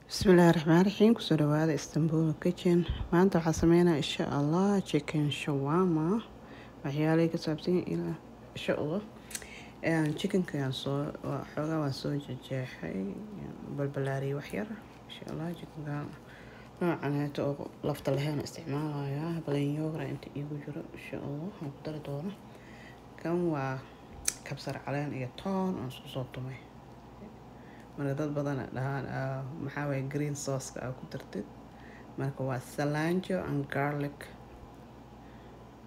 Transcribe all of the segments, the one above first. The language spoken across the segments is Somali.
Bismillaahi Raxmaani Raxiim. Kusoo dhawaada Istanbul Kitchen. Maanta waxaa sameynaa insha Allah chicken shawarma. Waxyaalay ka saabsan ilaa insha Allah. Chickenka ayaan soo xoogaa waan soo jeexay, balbalaariyay wax yar. Insha Allah chickenka noocan heeto oo lafta lahayn isticmaalayaa. Plain yogurt inta iigu jiro insha Allah waxaan ku dari doona. Kan waa kabsar caleen iyo toon aan isku soo tumay. Marka dad badan dhahaan maxaa waye green sauce-ka aad ku dartid. Marka waa cilantro and garlic.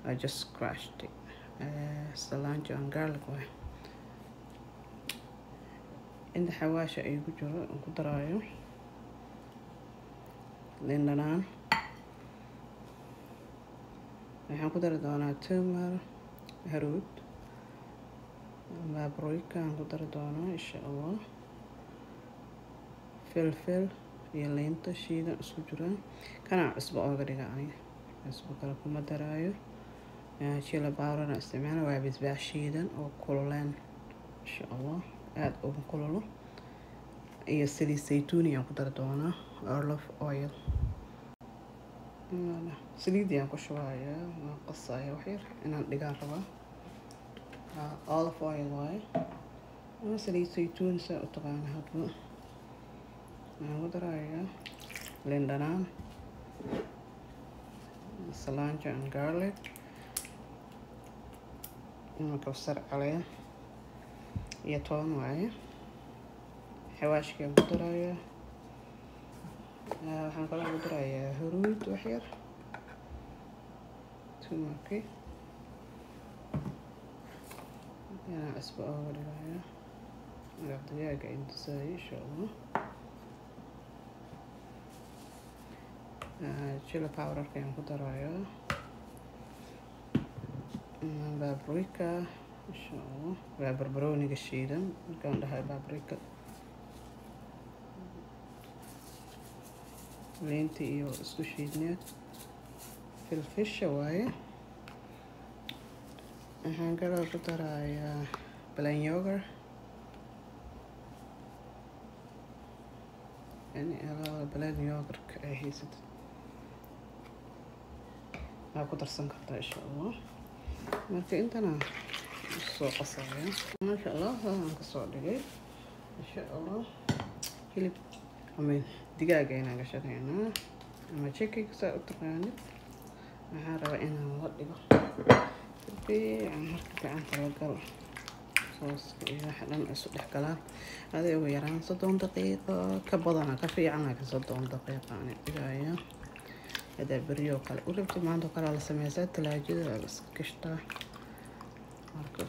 I just crushed it. Cilantro and garlic waay. Inta xawaasha iigu jiro aan ku daraayo liin dhanaan. Waxaan ku dari doonaa turmeric, haruud, paprika aan ku dari doonaa insha Allah. Filfil iyo liinta shiidan isku jiraan. Kana cusbo ooga dhiga aniga. Cusbo kale kuma daraayo. Chili powder na isticmaala, waa basbaas shiidan oo kululeen insha Allah, aad ugu kululo. Iyo saliid saytuun ayaan ku dari doonaa, olive oil. Saliid ayaan ku shubayaa, waan qasayaa wax yar inaan dhigaan rabaa. Olive oil waaye ama saliid saytuun saa u taqaana hadba. Waxaan ku darayaa liin dhanaan, cilantro and garlic, kabsar caleen iyo toon waaye. Xawaashkii aan ku darayaa. Waxaan kaloo ku darayaa huruud wax yar, turmeric. Inaan cusbo ooga dhigayaa maraq digaaga intusaayo insha Allah. Chili powder-ka ayaan ku darayaa, paprika insha Allah. Waa barbarooniga shiidan markaan dhahay paprika. Liinta iyo isku shiidneed, filfisha waaye. Waxaan kaloo ku darayaa plain yogurt. Yani plain yogurt-ka ay haysatid waa ku darsan kartaa insha Allah. Marka intana soo qasaya maasha Allah, aan kasoo dhigay insha Allah. Hilib ama digaaga inaan gashanaynaa ama chicken saa u taqaanid. Waxaan rabaa inaan la dhigo si fiican. Marka gacanta la galo, sooska iyo waxa dhan isu dhex galaan. Aday ugu yaraan 30 daqiiqo ka badana ka fiican, laakiin 30 daqiiqo aan dhigaya. Hadaa beryo kale u rabtid, maanta oo kale la sameysaa, talaajada la iska gashtaa. Marka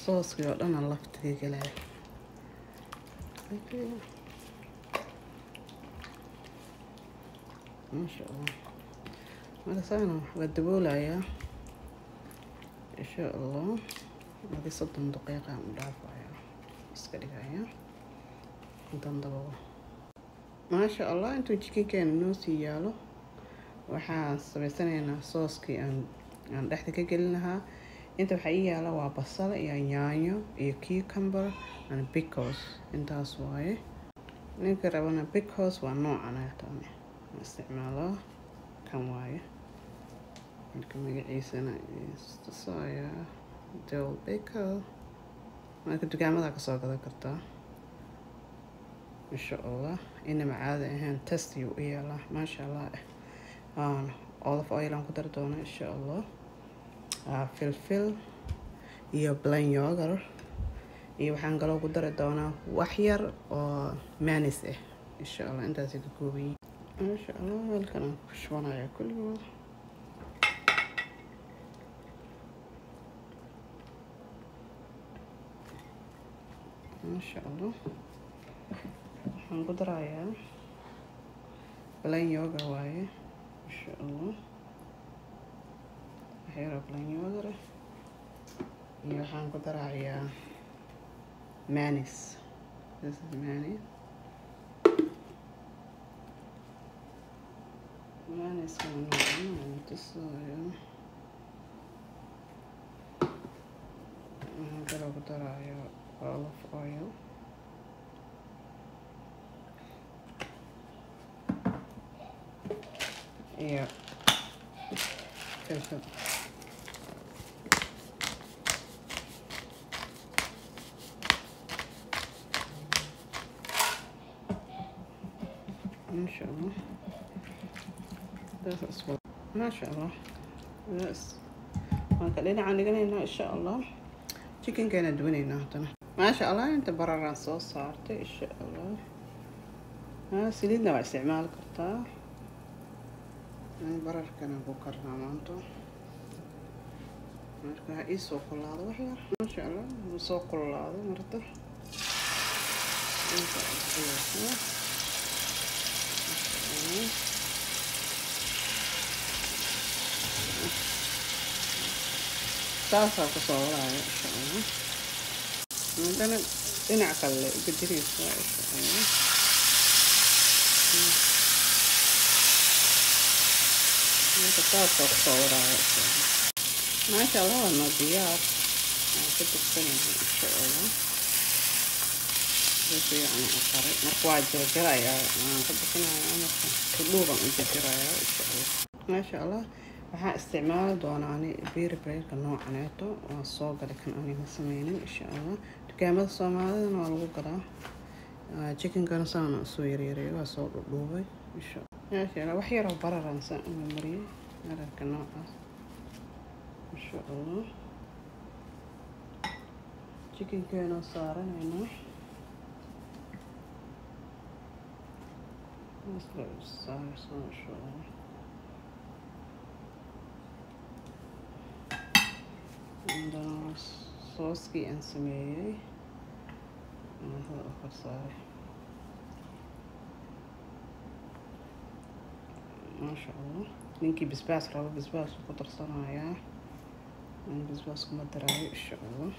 sooskii oo dhan laftiga galaya. Maasha Allah. Marka saana waa daboolayaa insha Allah. Adi 30 daqiiqa aan u dhaafaya, iska dhigaya intaan daboolo. Maasha Allah. Intuu chickenkeena noo sii yaalo, waxaan sameysanaynaa sooskii aan dhexda ka gelin lahaa. Inta waxaa ii yaala waa basal iyo yaanyo iyo cucumber and pickles, intaas waaye. Ninka rabana pickles waa noocan ayatan isticmaalo, kan waaye. Marka magaciisana istusaya, dill pickle. Marka dukaamada kasoo gadan kartaa insha Allah. Inama caadi ahayn test yuu u yeelaa maasha Allah. Olive oil aan ku dari doona insha Allah, filfil iyo plain yogurt, iyo waxaan kaloo ku dari doonaa wax yar oo mayonnaise ah insha Allah. Intaasay ka kooban yihiin maasha Allah. Halkan aan ku shubanaya kulligood. Maasha Allah. Waxaan ku darayaa plain yogurt waaye insha Allah, wax yar oo plain yogurt ah, iyo waxaan ku darayaa mayonnaise. This is mayonnaise. Mayonnaise waa noocan aan tusayo. Waxaan kaloo ku darayaa olive oil. Iyo filfil. Maasha Allah, maasha Allah. Bas marka dhinacaan dhiganaynaa, insha Allah. Chickenkeena duwanaynaa haddana. Maasha Allah, inta bararaan soo saartay, insha Allah. Saliidna waa isticmaali kartaa. Bararkana ku karnaa maanta. Marka ha ii soo kululaado wax yar. Maasha Allah, wuu soo kululaado marta. Inta saasaa kusoo wadaaya, insha Allah. Haddana dhinac kale u bedinaysaa, insha Allah. Marka saasaa kusoo wadaaya, insha Allah. Maasha Allah, waa noo diyaar. Waan ka dugsanayna, insha Allah. Si fiican u karay. Marka waa jarjarayaa, waan ka bixinayaa, marka kudhuuban u jarjarayaa, insha Allah. Maasha Allah, waxaan isticmaali doonaa ani pita breadka noocaneeto. Waa soo galay kan, aniga sameynin, insha Allah. Dukaamada Soomaalidana waa lagu gadaa. Chickenkana saana soo yaryareeyo, waa soo dhudhuubay, insha Maasha Allah. Wax yaroo bararaan saan uma mariyay, bararka noocaas, insha Allah. Chickenkeena saaranaynaa. Saaraysaa, insha Allah. Haddana sooskii aan sameeyey hada u kor saaray. Maasha Allah. Ninkii basbaas rabo basbaas ku darsanayaa, aan basbaas kuma daraayo, insha Allah.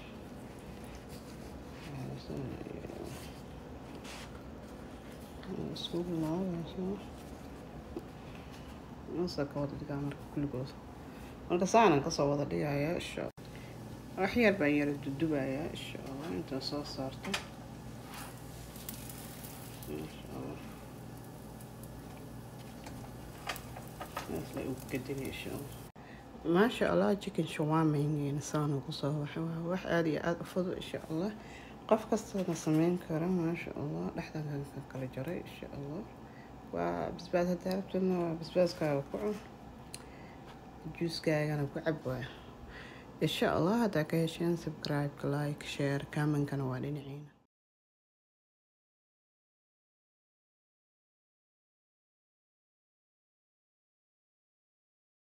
Isku bilaabaysaa masa ka wada dhigaa marka kulligood. Marka saanan kasoo wada dhigayaa, insha Allah. Wax yar baan yara dudubayaa, insha Allah, intaan soo saarto, insha Allah. Saas la ugu gedinaya, insha Allah. Maasha Allah, chicken shawarmageena saan ugu soo baxay. Waa wax aada iyo aada u fudud, insha Allah, qof kastana sameyn kara. Maasha Allah, dhexdan ka kala jaray, insha Allah. Waa basbaas haddaa rabtidna, waa basbaaskaaga ku cun, juuskaagana ku cab waaya, insha Allah. Haddaa ka hesheen, subscribe, like, share, commentkana waa dhinaciina.